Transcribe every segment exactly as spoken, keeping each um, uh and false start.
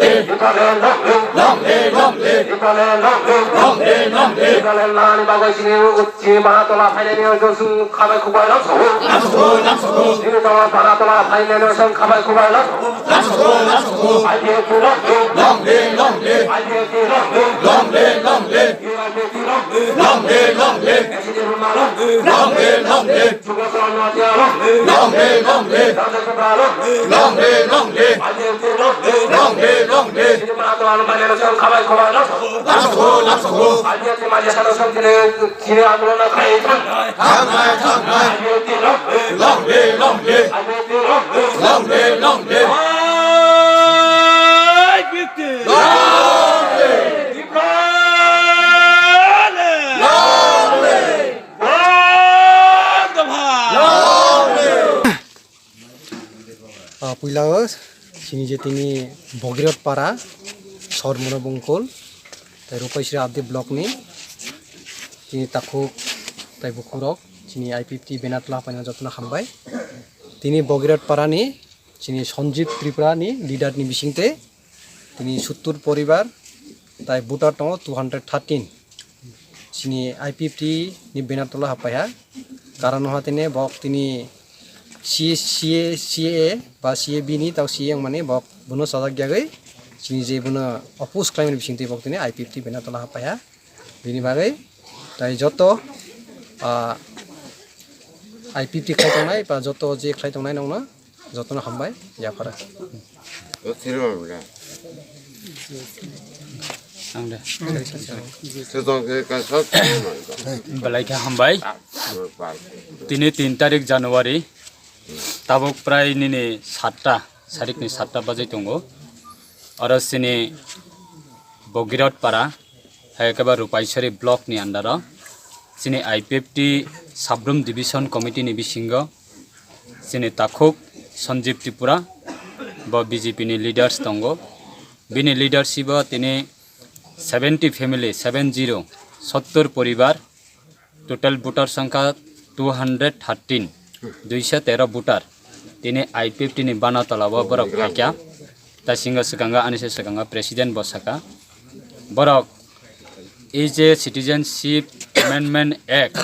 Tipraland long live. Long live, long live. Tipraland long live. Long live, long live. Tipraland nani bagwi chini, chini Banatola phainani o josung khabai khukbai rok sobo. Lamsogo, lamsogo. Chini Banatola phainani o josung khabai khukbai rok sobo. Lamsogo, lamsogo. I P F T long live. Long live, long live. I P F T long live. Long live, long live. U I P F T long live. Long live, long live. Long live, long live. Long live, long live. Long live, long live. Long live, long live. Long live, long live. Lamsogo, lamsogo. Thangnai, thangnai. Long live, long live. Long live, long live. Long live. Long live. Ah, puila o chini je tini Bogirot para, Sormono Bongkol, tai Rupaisri Abdi block ni tini takhuk tai bukhurok chini I P F T banner tula paina jotono hambai. Tini Bogirot para ni chini Sanjib Tripura ni leader ni bisingte tini suttur poribar tai voter tongo two hundred thirteen. Chini I P F T ni banner tolo hapai ha. Karon ha tini bok tini C A, C A, C A A ba C A B ni tau C A wngmani bok bono sajak yagwi chini je bono oppose khlaimani bisingtwi bok tini I P F T banner tolo hapai ha. Bini bagwi tai joto, ah, I P F T khai tongnai ba joto je khai tongnai nokno jotono hambai yaphara. Ang de. Belai khe hambai. Tini tin tarik January, tabuk prai nini satta, sarikni satta bajai tongo. Oro chini Bogirot para, hai khe ba Rupaisari block ni under o chini I P F T Sabrum Division Committee ni bisingo chini takhuk Sanjib Tripura bo B J P ni leaders tongo. Bini leadership o tini seventy family, seven zero, sottor poribar, total voter sangkha two hundred thirteen, duiso tero voter. Tini I P F T ni bana tola o borok phaikha. Tasingo swkango, ani se swkango president bo saka. Borok ei je Citizenship Amendment Act,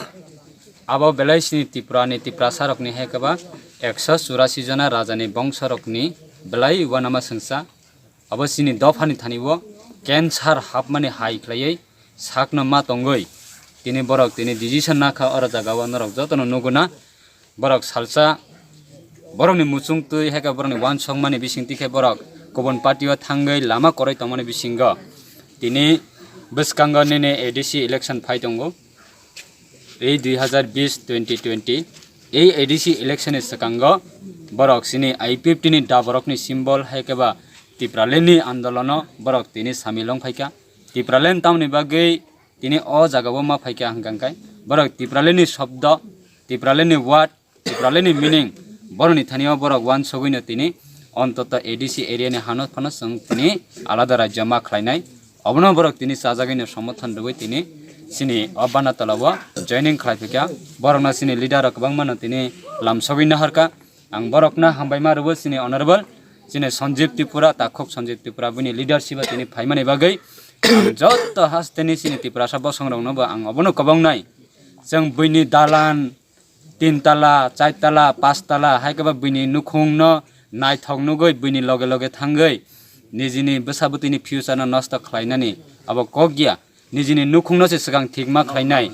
abo belai sini Tripura ni Tiprasa rokni hai khe ba ekso churasi jona raja ni bongso rokni belai uanama swngsa. Abo chini dophani thani o cancer hapmani hai khlaiwi sakno ma tongwi tini borok tini decision nakha oro jaga o norok jotono nuguna. Borok salsa borokni muchung twi hai khe borokni uansukmani bisingtwi khe borok kubun party o thangwi lama kwrwi tongmani bisingo tini bwskango nini A D C election phai tongo. Ei dui hazar bis twenty twenty, ei A D C election ni swkango borok chini I P F T ni da borokni symbol hai khe ba Tipraland ni andolono borok tini samil wng phaikha. Tipraland tamoni bagwi tini o jaga o ma phaikha hwnkha khe borok Tipraland ni shobdo, Tipraland ni word, Tipraland ni meaning, borokni thani o borok uansugwino tini ontoto A D C area ni hano phano chwng tini alada rajyo ma khlainai. Obono borok tini chajagwino somorthon rwui tini chini o bana tola o joining khlai phikha. Borokno chini leader rok kwbangmano tini lamsogwi naharkha. Ang borokno hambai ma rwo chini honorable, chini Sanjib Tripura, takhuk Sanjib Tripura, bini leadership o tini phaimani bagwi ang joto hasteni chini Tiprasa bosong rokno bo ang obono kwbang nai. Chwng buini dalan, tin tala, char tala, panch tala, hai khe ba buini nukhungno naithok nugwi, buini loge loge thangwi, nijini bwsa bwtwini future no nosto khlainani abo kok ya. Nijini nukhungno se swkang thik ma khlainai,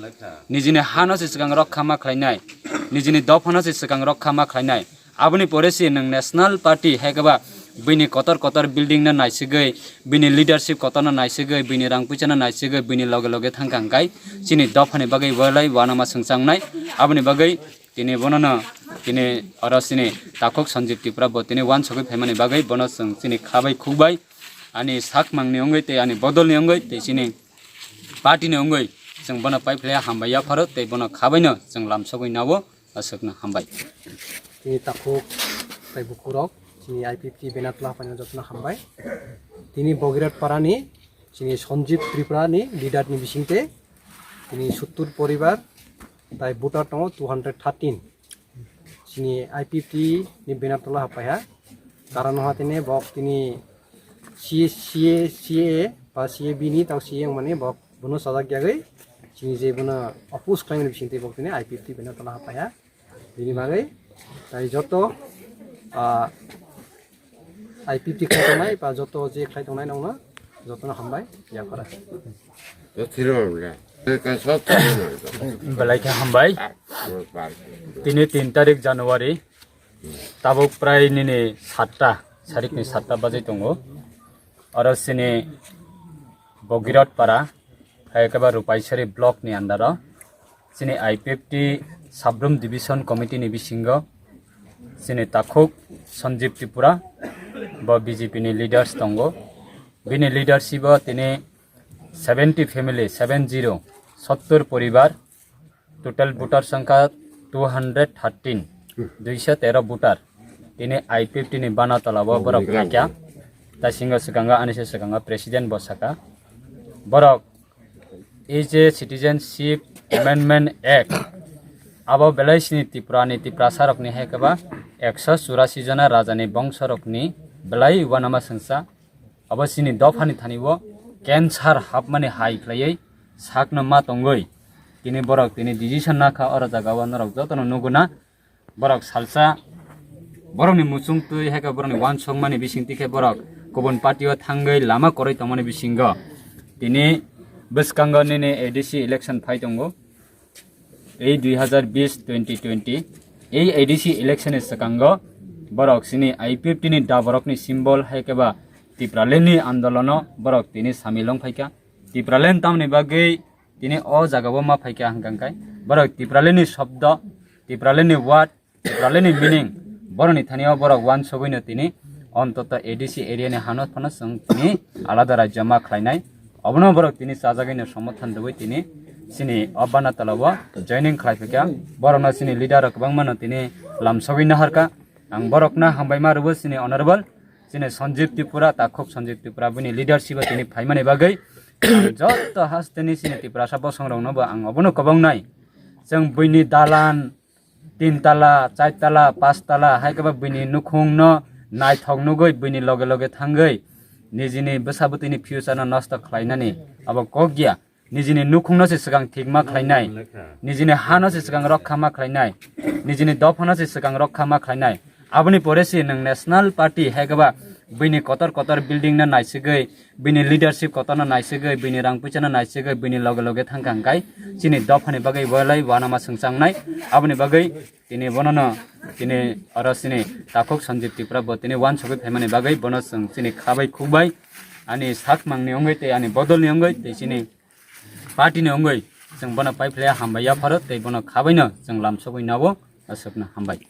nijini hano se swkang rokha ma khlainai, nijini dophano se swkang rokha ma khlainai. Aboni pore se nwng National Party hai khe ba buini kotor kotor building no naisigwi, buini leadership kotor no naisigwi, buini rang puisa no naisigwi, buini loge loge thangkha hwnkhe chini dophani bagwi walai uanama swngchangnai. Aboni bagwi tini bonono tini oro chini takhuk Sanjib Tripura bo tini uansugwi phaimani bagwi bono chwng chini khabai khukbai ani sakmangni wngwi tei ani bodolni wngwi tei chini party ni wngwi chwng bono paiphlaiya hambai yapharo tei bono khabaino chwng lamsogwi nao. Aswkno hambai. Chini takhuk tai bukhurok, chini I P F T banner tula hapaino jotono hambai. Tini Bogirot parani chini Sanjib Tripura ni leader ni bisingte tini suttur poribar tai voter tongo two hundred thirteen. Chini I P F T ni banner tula hapaiha. Karon hatine bok tini C A, C A, C A A ba C A B ni tau C A wngmani bo bono sajak yagwi chini je bono oppose khlaimani bisingtwi bo tini I P F T bini tola hapaiya. Bini bagwi tai joto, ah, I P T khlai tongnai ba joto je khlai tongnai nokno jotono hambai yaphara. Belai khe hambai. Tini tin tarik January, tabuk prai nini satta, sarikni satta bajai tongo. Oro chini Bogirot para, hai khe ba Rupaisari block ni under o. Chini I P F T Sabrum Division Committee ni bisingo chini takhuk Sanjeev Tripura, bo B J P ni leaders tongo. Bini leadership o tini seventy family, seven zero, sottor poribar, total voter sangkha two hundred thirteen, duiso tero voter. Tini I P F T ni bana tola o borok phaikha. Tasingo swkango, ani se swkango president bo saka. Borok ei je Citizenship Amendment Act, abo belai sini Tripura ni Tiprasa rokni hai khe ba ekso churasi jona raja ni bongso rokni belai uanama swngsa. Abo sini dopha ni thani o cancer hapmani hai khlaiwi sakno ma tongwi tini borok tini decision nakha oro jaga o norok jotono nuguna. Borok salsa borokni muchung twi hai khe borokni uansukmani bisingtwi khe borok kubun party o thangwi lama kwrwi tongmani bisingo tini bwskango nini A D C election phai tongo. Ei dui hazar bis twenty twenty ei A D C election ni swkango borok sini I P F T ni da borokni symbol hai khe ba Tipraland ni andolono borok tini samil wng phaikha. Tipraland tamni bagwi tini o jaga o ma phaikha hwnkha khe borok Tipraland ni shobdo, Tipraland ni word, Tipraland ni meaning, borokni thani o borok uansugwino tini ontoto A D C area ni hano phano chwng tini alada rajyo ma khlainai. Obono borok tini chajagwino somorthon rwui tini chini o bana tola o joining khlai phaikha. Borokno chini leader rok kwbangmano tini lamsogwi naharkha. Ang borokno hambai ma rwo chini honorable, chini Sanjeev Tripura, takhuk Sanjeev Tripura, bini leadership o tini phaimani bagwi ang joto hasteni chini Tiprasa bosongrokno bo ang obono kwbang nai. Chwng buini dalan tin tala, char tala, panch tala hai khe ba buini nukhungno naithok nugwi buini loge loge thangwi nijini bwsa bwtwini future no nosto khlainani abo kok ya. Nijini nukhungno se swkang thik ma khlainai, nijini hano se swkang rokha ma khlainai, nijini dophano se swkang rokha ma khlainai. Aboni pore se nwng National Party hai khe ba buini kotor kotor building no naisugwi, bini leadership kotorno naisugwi, bini rang puisano naisugwi, bini loge loge thangkha hwnkhe chini dophani bagwi belai uanama swngchangnai. Aboni bagwi tini bonono tini oro chini takhuk Sanjeev Tripura bo tini uansugwi phaimani bagwi bono chwng chini khabai khukbai ani sakmangni wngwi tei ani bodolni wngwi tei chini party ni wngwi chwng bono paiphlaiya hambai yapharo tei bono khabaino chwng lamsogwi nabo aswkno hambai.